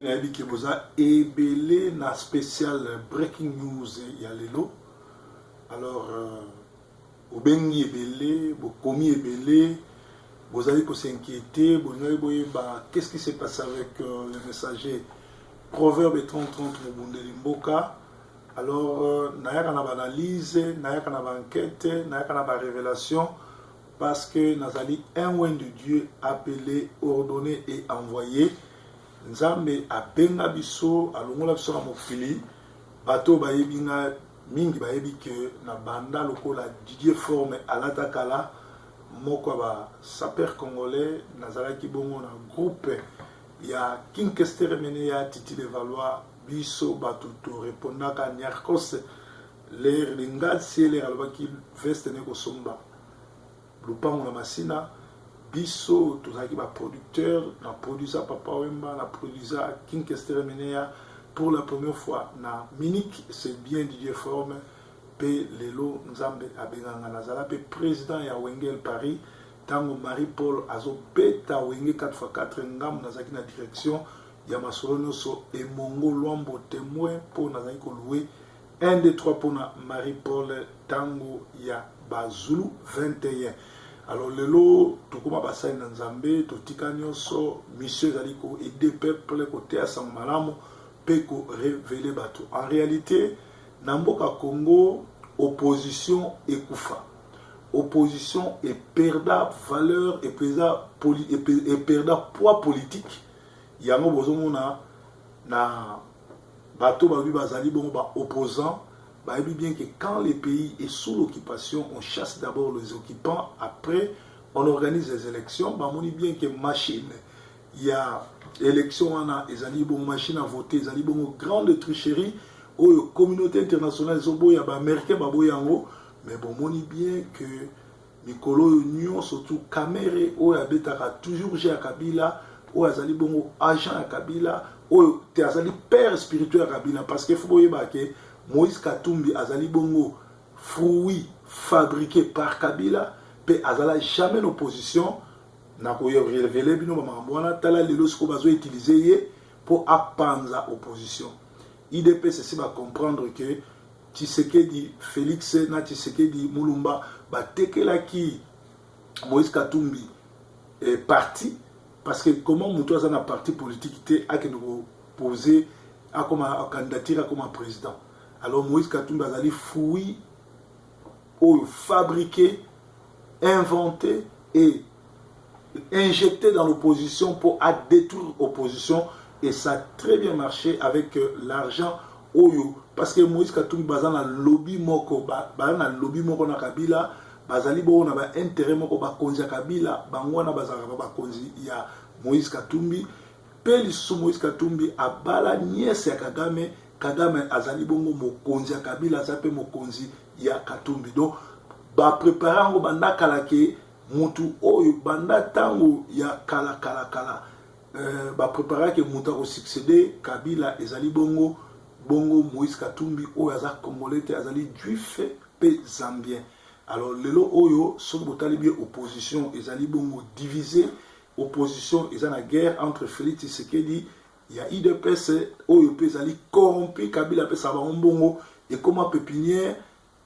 Nayebi ke boza ebele na special breaking news ya lelo. Alors bobengi ebele, bokomi ebele, bozali ko s'inquiéter, bolingaki boyeba qu'est-ce qui s'est passé avec le messager Proverbe 30-30 mobundeli mboka. Alors nayaka na baanalyse, nayaka na baenquête, nayaka na barévélation parce que nazali un oint de Dieu appelé, ordonné et envoyé. Nzambe abenga biso, alongola biso na mokili. Bato bayebi nga mingi bayebi ke na banda lokola Didier Forme alata kala moko ya basapeur congolais. Nazalaki bongo na groupe ya King Kester Emeneya, Titi Levallois. Biso bato torepondaka Niarkos l'heure lingasi, l'heure alobaki veste ne kosomba lupango na Masina. Biso tozalaki baproducteur na produisa Papa Wemba, na produisa King Kester Emeneya pour la première fois na Munich. C'est bien Didier Forme. Mpe lelo Nzambe abenganga, nazala mpe président ya Wengel Paris. Ntango Marie Paul azobeta Wenge 4x4, ngambo nazalaki na direction ya masolo nyonso. Emongo Lwambo témoin, mpo nazalaki kolouer 1 2 3 mpona Marie Paul ntango ya Bazulu 21. Alors lelo tokóma basali na Nzambe, totika nyonso. Mission ezali koaider peuple, koteya sango malamu mpe korévéler bato. En réalité, na mboka Congo, opposition ekufa, opposition eperda valeur, eperda poids politique. Yango bozomona na bato balobi bazali bongo baopposant. Bayebi bien que quand le pays est sous l'occupation, on chasse d'abord les occupants, après on organise les élections. Bamoni bien que machine ya élection wana ezali bongo machine à voter, ezali bongo grande tricherie oyo communauté internationale ezoboya, baaméricain baboya yango. Mais bomoni bien que mikolo oyo nyonso tu, Kamerhe oyo abetaka toujours jeu ya Kabila, oyo azali bongo agent ya Kabila, oyo te azali père spirituel ya Kabila, parce que faut boyeba ke Moïse Katumbi azali bongo fruit fabriqué par Kabila mpe azala jamais na opposition. Na korévéler bino bamakambo wana. Tala lelo sikoyo bazoutiliser ye mpo apanza opposition. UDPS esi bacomprendre ke Tshisekedi Félix na Tshisekedi Mulumba batekelaki Moïse Katumbi parti, parce que comment moto aza na parti politique te akende kopose akoma candidature, akoma président? Alors Moïse Katumbi azali fruit oyo fabriqué, inventé et injecté dans l'opposition pour à détruire l'opposition. Et ça a très bien marché avec l'argent oyo, parce que Moïse Katumbi baza na lobby moko, baza na lobby moko na Kabila, bazali bongo na baintérêt moko. Bakonzi ya Kabila bango wana bazalaka bakonzi ya Moïse Katumbi. Mpe lisusu Moïse Katumbi abala nièce ya Kagame. Kagame azali bongo mokonzi ya Kabila, aza mpe mokonzi ya Katumbi. Donc baprépare yango banda kala ke mutu oyo, banda ntango ya kala kala kala, bapreparaki moto akosuccéder Kabila ezali bongo Moïse Katumbi oyo aza congolais te, azali juif mpe zambien. Alors lelo oyo, soki botali bien, opposition ezali bongo divisé, opposition eza na guerre entre Félix Tshisekedi ya UDPS oyo mpe ezali corrompu. Kabila apesaka bango mbongo, ekóma pépinière.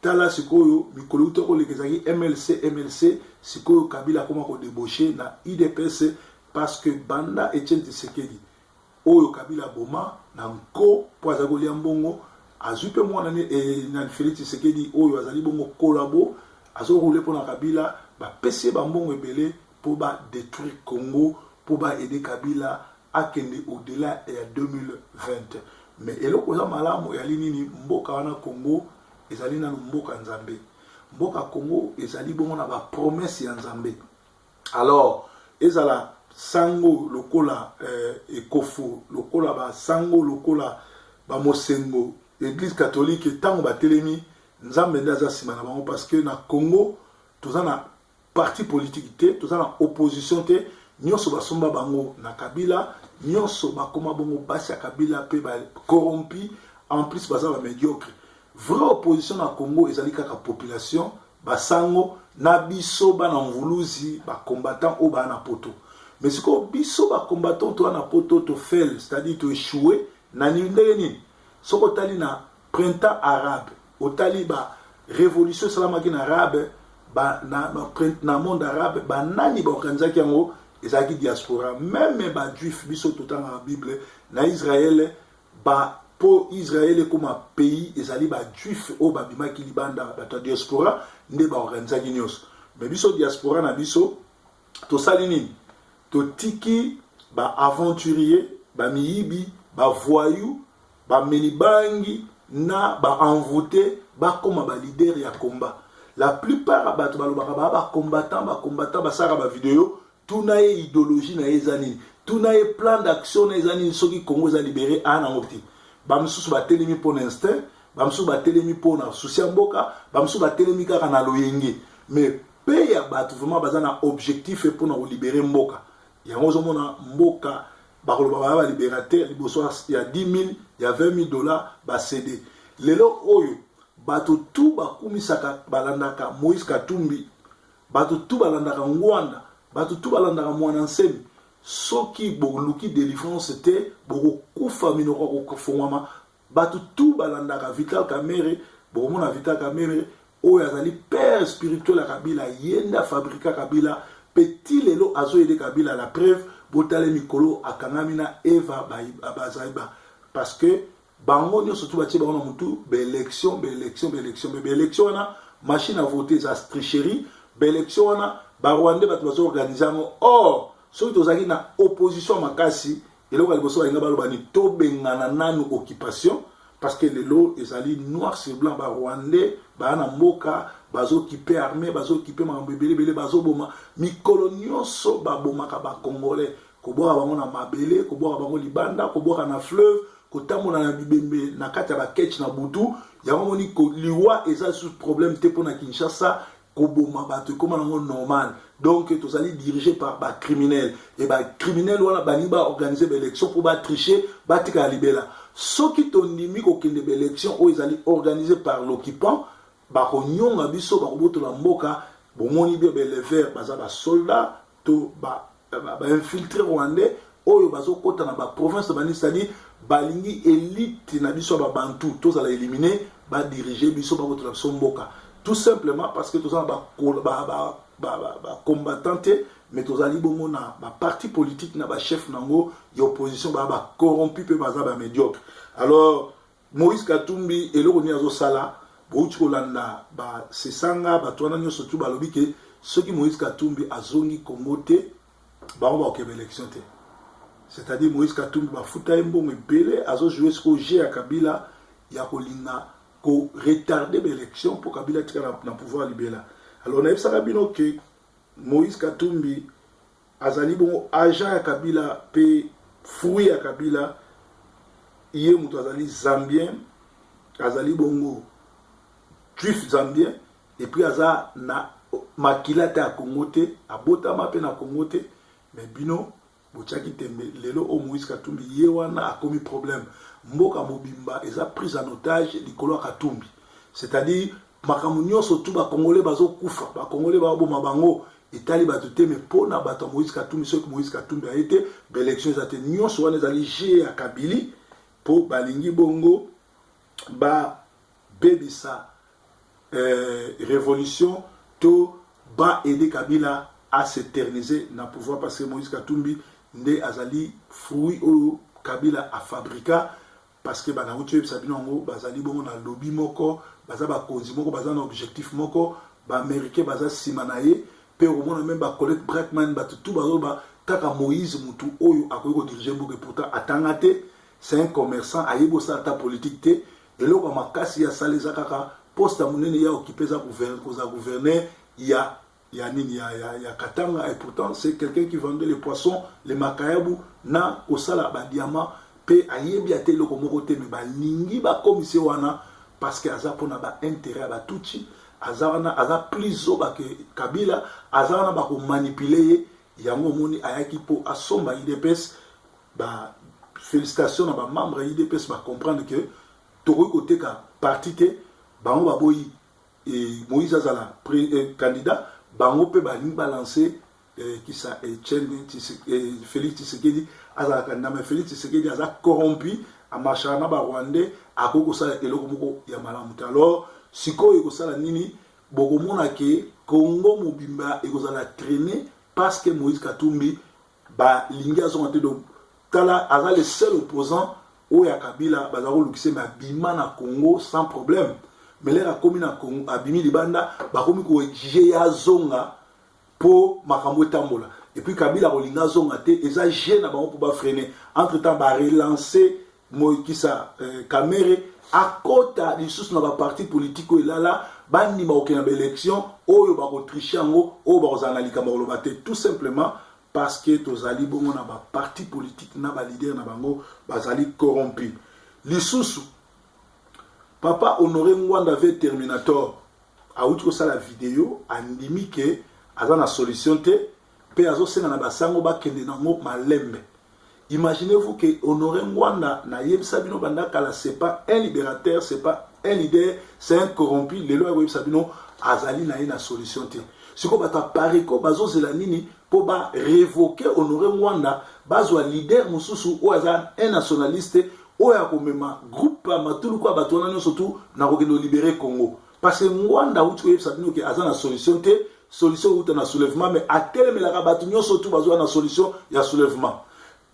Tala sikoyo, mikolo uta koleka ezalaki MLC MLC, sikoyo Kabila akóma kodébaucher na UDPS, parce que banda Etienne Tshisekedi oyo Kabila aboma na nko mpo azali kolia mbongo, azwi mpe mwana na Félix Tshisekedi oyo azali bongo collabo, azorouler mpo na Kabila. Bapesi ye bambongo ebele mpo badétruire Congo, mpo baaider Kabila akende au-delà ya 2020. Mais eloko eza malamu ezali nini? Mboka wana Congo ezali nanu mboka Nzambe. Mboka Congo ezali bongo na bapromesse ya Nzambe. Alors ezala sango lokola ekofo, lokola basango, lokola bamosengo, église catholique, ntango batelemi, Nzambe nde aza nsima na bango, parce que na Congo toza na parti politique te, toza na opposition te. Nyonso basomba bango na Kabila, nyonso bakóma bongo basi ya Kabila mpe bacorrompi, en plus baza bamédiocre. Vraie opposition na Congo ezali kaka population, basango na biso bana mvuluzi, bacombattant oyo baa na poto. Mais sikoyo biso bacombattant toza na Poto, tofail, c'est-à-dire toéchoué na ndenge nini? Soki otali na Printemps arabe, otali ba révolution esalamaki na arabe ba, na, na, na monde arabe, banani baorganizaki yango? Ezalaki diaspora. Même bajuif, biso totangaka Bible, na Israele ba, mpo Israele ekóma pays, ezali bajuif oyo babimaki libanda, bato ya diaspora nde baorganizaki nyonso. Mais biso diaspora na biso tosali nini? Totiki baaventurier, bamiyibi, bavoyou, bameli bangi na baenvoûté bakóma baleader ya combat. La plupart ya bato balobaka baa bacombattant, bacombattant basalaka bavideo, tuna ye idéologie na ye eza nini, tuna ye plan d'action na eza nini soki Congo eza libéré. Aa nango te. Bamisusu batelemi mpo na instinct, bamisusu batelemi mpo na souci ya mboka, bamisusu batelemi kaka na loyenge. Mais mpe ya bato vraiment baza na objectif mpona kolibérer mboka yango, ozomona mboka bakoloba baya balibérateur liboso ya 10 000, ya 20 000 $, bacd. Lelo oyo bato tu bakumisaka, balandaka Moïse Katumbi, bato tu balandaka Ngwanda, bato tu balandaka Mwana Nsemi. Soki boluki délivrance te, bokokufa minoko kofongwama. Bato tu balandaka Vital Kamerhe, bokomona Vital Kamerhe oyo azali père spirituel ya Kabila, ye nde afabrika Kabila mpe ti lelo azoaider Kabila. La preuve, botala mikolo akangami na Eva Bazaiba, parce que bango nyonso tu batie bango na motu baélection, baélection, baélection. Mais baélection wana, machine à voter eza tricherie. Baélection wana, barwandais bato bazoorganiser yango. Or soki tozalaki na opposition makasi, eloko ya liboso balinga baloba ni tobengana nanu occupation, parce que lelo ezali noir sur blanc, barwandais baya na mboka, bazokipe armée, bazokipe makambo ebele ebele, bazoboma mikolo nyonso, babomaka bacongolais, kobwaka bango na mabele, kobwaka bango libanda, kobwaka na fleuve, kotambola na bibembe na kati ya baketch na butu. Yango moni liwa eza sous problème te mpo na Kinshasa. Koboma bato ekóma nango normal. Donc tozali dirigé par bacriminel, e bacriminel wana balingi baorganiser baélection mpo batricher, batikala libela. Soki tondimi kokende baélection oyo ezali organisé par l'occupant, bakonyonga biso, bakobotola mboka. Bomoni bio baéleveur baza basoldat to bainfiltré rwandais oyo bazokɔta na baprovince na banini, c'est-à-dire balingi élite na biso ya babantu tozala éliminé, badiriger biso, bakotola biso mboka, tout simplement parce que toza na bacombattant te. Mais tozali bongo na baparti politique na bachef nango ya opposition baa bacorrompu mpe baza bamédiocre. Alors Moïse Katumbi, eloko nini azosala? Bouti kolanda basesanga, bato wana nyonso tu balobi ke soki Moïse Katumbi azongi Congo te, bango bakokeba élection te. C'est-à-dire Moïse Katumbi bafuta ye mbongo ebele, azojouer sikoyo jeu ya Kabila ya kolinga koretarder baélection mpo Kabila tika na pouvoir libela. Alors nayebisaka bino ke Moïse Katumbi azali bongo agent ya Kabila mpe fruit ya Kabila. Ye moto azali zambien, azali bongo juif zambien, et puis aza na makila te ya Congo te, abotama mpe na Congo te. Mais bino botiaki tembe. Lelo oyo Moïse Katumbi ye wana akomi problème. Mboka mobimba eza prise en otage likolo ya Katumbi, c'est-à-dire makambo nyonso tu, bacongolais bazokufa, bacongolais baboma bango, etali bato te. Mais mpo na bato ya Moïse Katumbi, soki Moïse Katumbi aye te, baélection eza te. Nyonso wana ezali jeu ya Kabila mpo balingi bongo babebisa révolution to baaider Kabila à s'éterniser na pouvoir, parce que Moïse Katumbi nde azali fruit oyo Kabila afabrika, parce que banango ti oyebisa bino yango, bazali bongo na lobby moko, baza bakonzi moko, baza na objectif moko, baaméricain baza nsima na ye. Mpe okomona même bacolette Braeckman, bato tu bazoloba kaka Moïse mutu oyo akoki kodiriger mboka. Pourtant atanga te, c'est un commerçant, ayebi osala ata politique te. Eloko ya makasi ya sala eza kaka poste ya monene ya occuper, eza kozala gouverneur ya nini ya Katanga. Et pourtant c'est quelqu'un qui vendait les poissons, les makayabu na kosala badiamant, mpe ayebi ate eloko moko te. Mais balingi bakomise wana parce que aza mpona baintérêt ya batutsi. Aza wana, aza plus zoba ke Kabila. Aza wana, bakomanipuler ye. Yango omoni ayaki mpo asomba UDPS. Ba félicitation na bamembre ya UDPS, bacomprendre ke tokoki koteka parti te. Bango baboyi e Moïse azala candidat. Bango mpe balingi balancer Kisa Etienne Félix Tshisekedi azala candidat, mais Félix Tshisekedi aza corrompu, amarchaka na Barwandais, akoki kosala eloko moko ya malamu te. Alors sikoyo ekosala nini? Bokomona ke Congo mobimba ekozala traîné parce que Moïse Katumbi balingi azonga te. Donc tala, aza le seul opposant oyo ya Kabila baza kolukisa, me abima na Congo sans problème. Mais l'heure akomi na Congo, abimi libanda, bakomi koexiger ye azonga mpo makambo etambola. Et puis Kabila kolinga azonga te, eza jeu na bango mpo bafreiner. Entre temps barelancer Moikisa Kamerhe akota lisusu na baparti politique oyo elala, bandima kokende na baélection oyo bakotricher yango, oyo bakozala na likambo koloba te, tout simplement parce que tozali bongo na baparti politique na baleader na bango bazali corrompu. Lisusu, papa Honoré Ngbanda ve Terminator awuti kosala video, andimi ke aza na solution te mpe azosenga na basango bakende nango malembe. Imaginez-vous que Honoré Ngbanda, nayebisa bino banda kala, c'est pas un libérateur, c'est pas un leader, c'est un corrompu. Lelo akoyebisa bino azali na ye na solution te. Sikoyo bato ya Apareco bazozela nini mpo barévoquer Honoré Ngbanda, bazwa leader mosusu oyo aza un nationaliste, oyo akomema groupe ya matuluku ya bato wana nyonso tu na kokende olibérer Congo? Parce que Ngbanda auti koyebisa bino ke aza na solution te, solution euta na soulèvement, mais atelemelaka bato nyonso tu bazwa na solution ya soulèvement.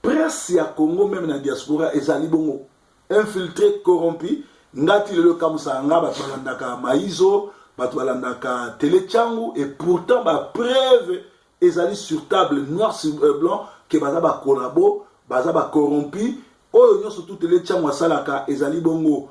Presse ya Congo, même na diaspora, ezali bongo infiltré, corrompu. Ngati lelo ekamusaka nga, bato balandaka Maizo, bato balandaka Télé Tshangu, et pourtant bapreuve ezali sur table, noir sur blanc, ke baza bacollabo, baza bacorrompu. Oyo nyonso tu Télé Tshangu asalaka ezali bongo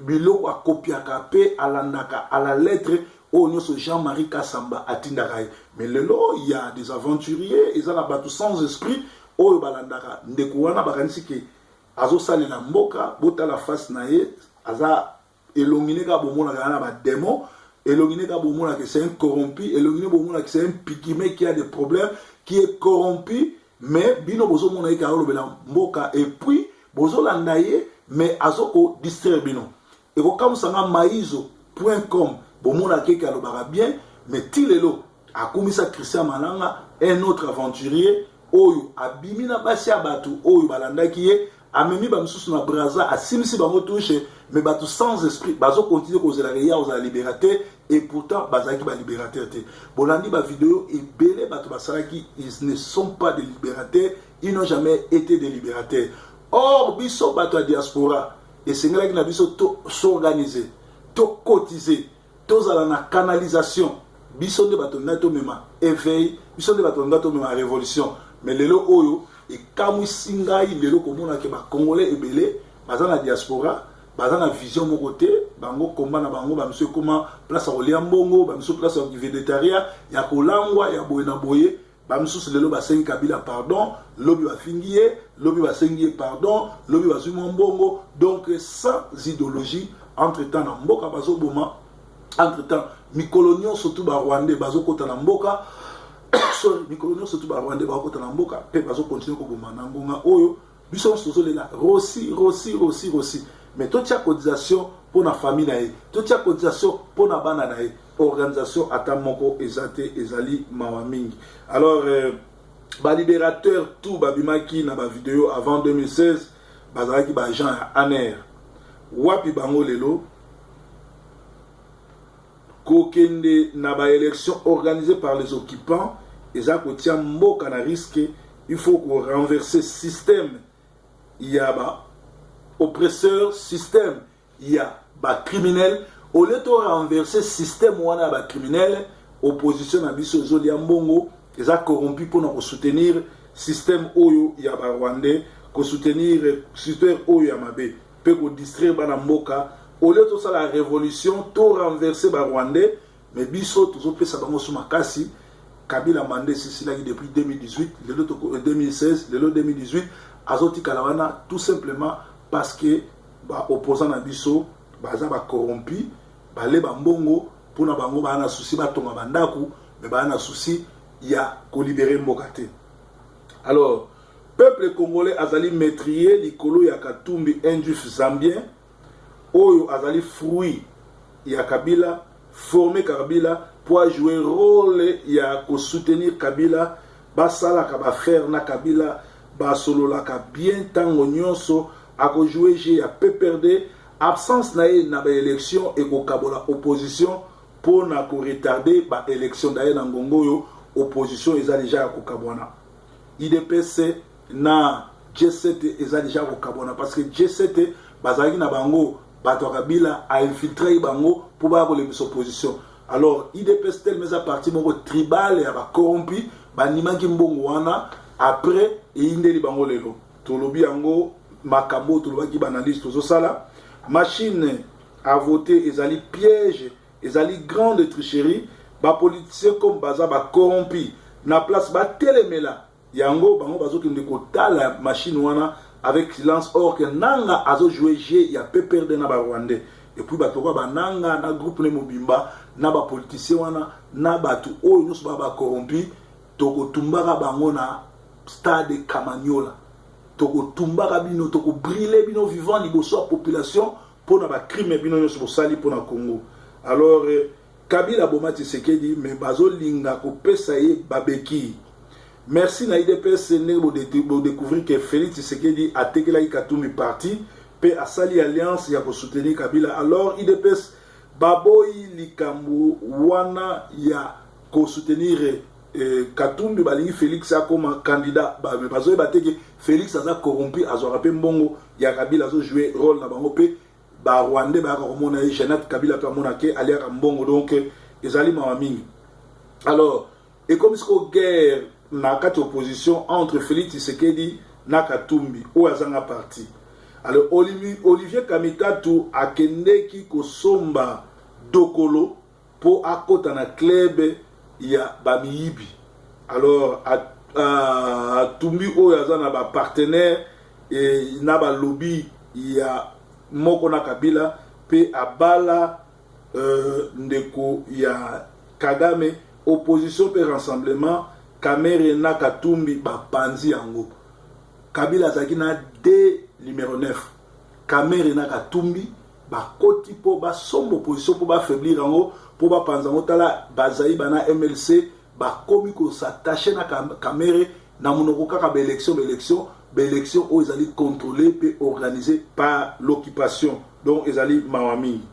biloko akopiaka mpe alandaka à la lettre oyo nyonso Jean-Marie Kasamba atindaka ye. Mais lelo ya des aventuriers, eza na bato sans esprit oyo balandaka ndeko wana, bakanisi ke azosalela mboka. Botala face na ye, aza elongi ne kaka bomonaka na badémon, elongi ne kaka bomonaka c'est un corrompu, elongi ne bomonaka c'est un pygmée qui a des problèmes, qui est corrompu. Mais bino bozomona ye kaka olobela mboka et puis bozolanda ye, mais azokodistraire bino. Ekokamwisanga maizo.com, bomonaka eke alobaka bien, mais ti lelo akumisa Christian Malanga, un autre aventurier oyo abimi na basi ya bato oyo balandaki ye, amemi bamisusu na Braza, asimisi bango touche. Mais bato sans esprit bazocontinuer kozelaka ye kozala libérateur, et pourtant bazalaki balibérateur te. Bolandi bavideo ebele bato basalaki, ils ne sont pas des libérateurs, ils n'ont jamais été des libérateurs. Or biso bato ya diaspora, esengelaki na biso tos'organiser, tocotiser, tozala na canalisation. Biso nde bato ngai tomema éveil, biso nde bato ngai tomema révolution. Mais lelo oyo ekamwisi ngai lelo komona ke bacongolais ebele baza na diaspora, baza na vision moko te. Bango komba na bango, bamiso ekóma place ya kolia mbongo, bamiso place ya vedettariat, ya kolangwa, ya boye na boye. Bamisusu lelo basengi Kabila pardon, lobi bafingi ye, lobi basengi ye pardon, lobi bazwi mwa mbongo. Donc sans idéologie. Entre temps na mboka bazoboma, entre temps mikolo nyonso tu Barwandais bazokɔta na mboka, sorry, mikolo nyonso tu Barwandais bazokɔta na mboka mpe bazocontinuer koboma. Na ngonga oyo biso nyonso tozolela Rossy, Rossy, Rossy, Rossy, mais totia cotisation mpo na famille na ye, totia cotisation mpo na bana na ye, organisation ata moko eza te. Ezali mawa mingi. Alors balibérateur tout babimaki na bavideo avant 2016 bazalaki baagent ya ANR. Wapi bango lelo? Kokende na baélection organisée par les occupants eza kotia mboka na risque. Il faut korenverser système ya baoppresseur, système ya bacriminel. Au lieu to renverser système wana ya bacriminel, opposition na biso ezolia mbongo, eza corrompu mpona kosoutenir système oyo ya Barwandais, kosoutenir système oyo ya mabe mpe kodistraire bana mboka. Au lieu tosala révolution, to renverser Barwandais, mais biso tozopesa bango so makasi. Kabila mandat esisilaki depuis 2018, lelo 2016, lelo 2018, azotikala wana tout simplement parce que baopposant na biso baza bacorrompu, bale bambongo mpona bango. Baa na souci batonga bandako, mais baa na souci ya kolibérer mboka te. Alors peuple congolais azali meurtri likolo ya Katumbi, un juif zambien oyo azali fruit ya Kabila. former Kabila mpo ajouer rôle ya kosoutenir Kabila. Basalaka baaffaires na Kabila, basololaka bien ntango nyonso. Akojouer jeu ya PPRD. Absence na ye na baélection ekokabola opposition mpo na koretarder baélection. Daye na ngongo oyo, opposition eza deja ya kokabwana. UDPS na G7 eza deja kokabwana, parce que G7 bazalaki na bango bato ya Kabila, ainfiltraki bango mpo baya kolembisa opposition. Alors UDPS, telema eza parti moko tribal ya bacorrompu, bandimaki mbongo wana. Après eyindeli bango. Lelo tolobi yango, makambo oyo tolobaki, baanalyse tozosala. Machine à voter ezali piège, ezali grande tricherie. Bapoliticien comme baza bacorrompu, na place batelemela yango, bango bazokende kotala machine wana avec silence, or que Nanga azojouer jeu ya PPRD na Barwandais. Et puis bato kwa bananga na groupe ne mobimba na bapoliticien wana na bato oyo nyonso baa bacorrompu, tokotumbaka bango na stade Kamanyola. Tokotumbaka bino, tokobrûler bino vivant liboso ya population mpona bacrime bino nyonso bosali mpona Congo. Alors Kabila aboma Tshisekedi, mais bazolinga kopesa ye babeki. Merci na UDPS ndenge bodécouvrir ke Félix Tshisekedi atekelaki Katumbi parti mpe asali alliance ya kosoutenir Kabila. Alors UDPS baboyi likambo wana ya kosoutenir Katumbi. Balingi Félix akoma candidat. Bazoyeba te ke Félix aza corrompu, azwaka mpe mbongo ya Kabila, azojouer rôle na bango. Mpe Barwandais bayaka komona ye, Jeannette Kabila mpe amona ke aliaka mbongo. Donc ezali mawa mingi. Alors ekomi sikoyo guerre na kati opposition entre Félix Tshisekedi na Katumbi oyo azanga parti. Alors Olivier Kamitatu akendeki kosomba dokolo mpo akɔta na club ya bamiyibi. Alors atumbi oyo aza na bapartenaire na balobi ya moko na Kabila mpe abala ndeko ya Kagame. Opposition mpe rassemblement, Kamerhe na Katumbi bapanzi yango. Kabila azalaki na d numéro 9. Kamerhe na Katumbi bakoti mpo basomba opposition, mpo bafaiblir yango, mpo bapanza yango. Tala, bazali bana MLC bakomi kos'attacher na Kamerhe na monoko kaka baélection, baélection, baélection oyo ezali contrôlé mpe organisé par l'occupation. Donc ezali mawa mingi.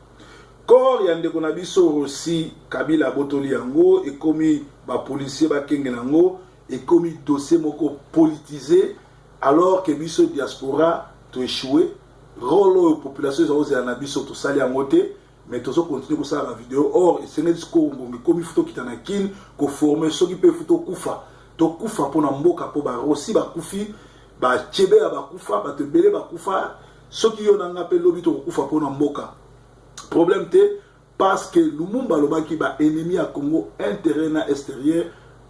Corps ya ndeko na biso Rossy, Kabila abotoli yango, ekomi bapolicier bakengela yango, ekomi dossier moko politisé, alors que biso diaspora toéchoué. Rôle oyo population eza kozela na biso, tosali yango te, mais tozocontinuer kosala bavideo. Or esengeli sikoyo ngongo ekomi, fu tokita na Kine koformer. Soki mpe fu tokufa, tokufa mpona mboka, mpo baRossy bakufi, baChebeya bakufa, bato ebele bakufa. Soki yo na nga mpe lobi tokokufa mpona mboka, problème te, parce que Lumumba alobaki baennemi ya Congo intérieur na extérieur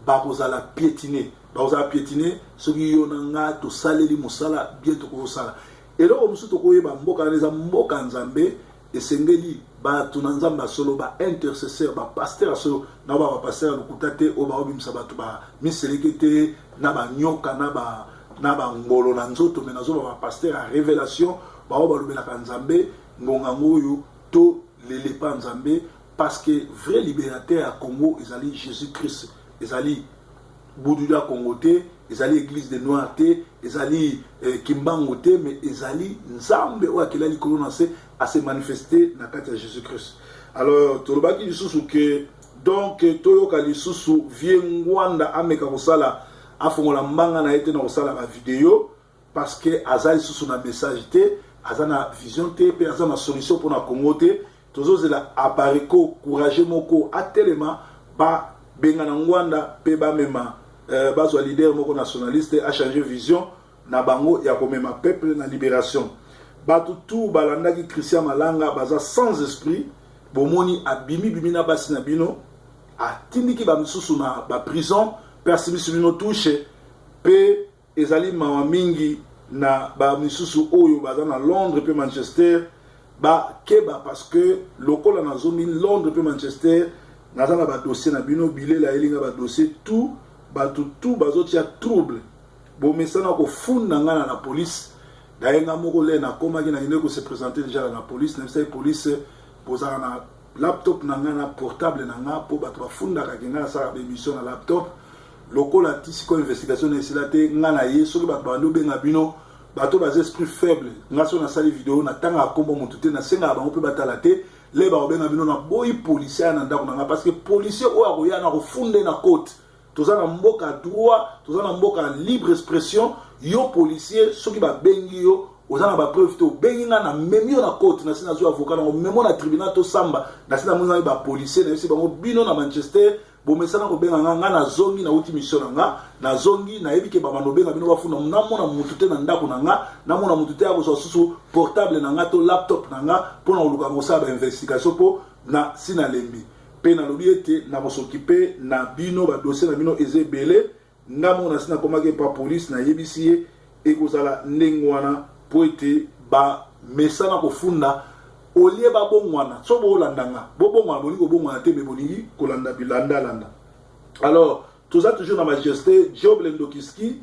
bakozala piétine, bakozala piétine. Soki yo na nga tosaleli mosala bien, tokozosala eloko mosusu, tokoyeba mboka wana eza mboka Nzambe. Esengeli bato na Nzambe ya solo, baintercesseur, bapasteur ya solo, na ba bapasteur ya lokuta te oyo baobimisa bato bamiseleke te na banyoka na bangolo na nzoto. Me nazoba bapasteur ya révélation, bao balobelaka Nzambe. Ngonga ngo oyo tolelepa Nzambe, parce que vrai libérateur ya Congo ezali Jésus Christ. Ezali budu ya Congo te, ezali église de noir te, ezali Kimbangu te, mais ezali Nzambe oyo akela likolo na se, ase manifeste na kati ya Jésus Christ. Alors tolobaki lisusu ke donc toyoka lisusu vieux Ngwanda ameka kosala, afongola mbanga na ye te na kosala bavideo, parce que aza lisusu na message te, aza na vision te, mpe aza na solution mpona Congo te. Tozozela apareco courage moko atelema, babengana Ngwanda mpe bamema bazwa leader moko nationaliste achange vision na bango ya komema peuple na libération. Bato tu balandaki Christian Malanga baza sans esprit. Bomoni abimi bimi na basi na bino, atindiki bamisusu na baprison mpe asimisi bino touche. Mpe ezali mawa mingi na bamisusu oyo baza na Londres mpe Manchester. Bakeba, parce que lokola nazongi Londres mpe Manchester, naza na badossier na bino. Bilela elinga badossier tout, bato tout bazotia trouble. Bomesana kofunda nga na police. Daye nga moko le nakomaki, nakende kose présenter déjà na police. Nayebisaki police: bozalaka na Laptop na nga na portable na nga, mpo bato bafundaka ke nga nasalaka baémission na laptop. Lokola ti sikoyo investigation na esila te, nga na ye, soki bato babandi obenga bino, bato baza esprit faible. Nga so nasali video, natangaka nkombo motu te, nasengaka bango mpe batala te. Le bakobenga bino, naboyi policier aya na ndako na nga, parce que policier oyo akoya na kofunde na côte. Toza na mboka droit, toza na mboka libre expression. Yo policier, soki babengi yo, oza na bapreuve te, obengi nga, na memi yo na côte, nasi nazwi avocat nango, memo na tribunal, tosamba. Nasi namoni ngai bapolicier, nayebisi bango: bino na Manchester bomesana kobenga nga. Nga nazongi, nauti mission na nga, nazongi, nayebi ke babanda obenga bino, bafunda. Namona mutu te na ndako na nga, namona mutu te akozwa susu portable na nga to laptop na nga mpo na koluka kosala bainvestigation, mpo na si nalembi. Mpe nalobi ete nakosokipe na bino, badossier na bino eza ebele. Nga moko nasi nakomaki epa police, nayebisi ye ekozala ndenge wana, mpo ete bamesana kofunda olie babongwana. So boolanda nga, bobongwana, bolingi kobongwana te, me bolingi kolanda bilandalanda. Alors toza toujours na majesté Job Lendokiski.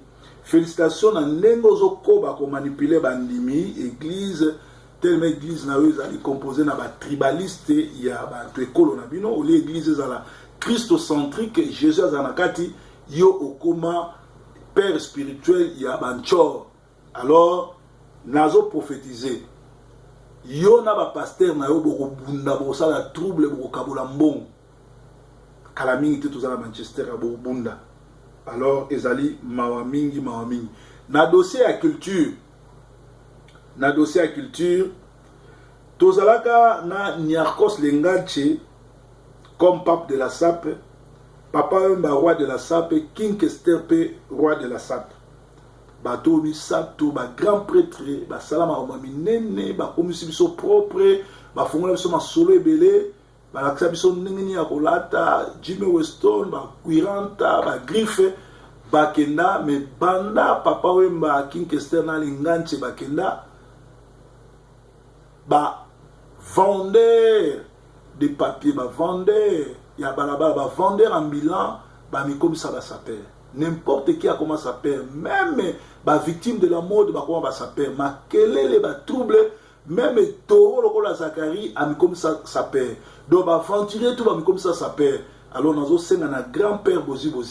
Félicitation na ndenge ozokoba komanipuler bandimi église. Telema, église na yo ezali composé na batribaliste ya bato ekolo na bino. Olie église ezala christocentrique, Jésus azala na kati, yo okoma père spirituel ya banchor. Alors nazoprophétise, yo na bapasteur na yo bokobunda, bokosala trouble, bokokabola mbongo kala mingi te. Toza na Manchester ya bokobunda. Alors ezali mawa mingi, mawa mingi. Na dossier ya culture, na dossier ya culture, tozalaka na Niarcos Lengache comme pape de la sape, Papa Wemba roi de la sape, King Kester mpe roi de la sape. Bato misato, bagrand prêtre, basala makambo ya minene, bakomisi biso propre, bafongola biso masolo ebele, balakisa biso ndenge nini ya kolata Jimmy Weston, bacuiranta, bagriffe. Bakenda me banda Papa Wemba, King Kester na Lingance bakenda, bavendeur de papier, bavendeur ya balabala, bavendeur ambulant, bamikomisa basapeur. N'importe qui akoma sapeur, même bavictime de la mode bakoma basapeur. Makelele, batrouble, même toro lokola Zakari amikomisa sapeur. Donc baaventurier tout bamikomisa sapeur. Alors nazosenga na grand père Bozi Bozi.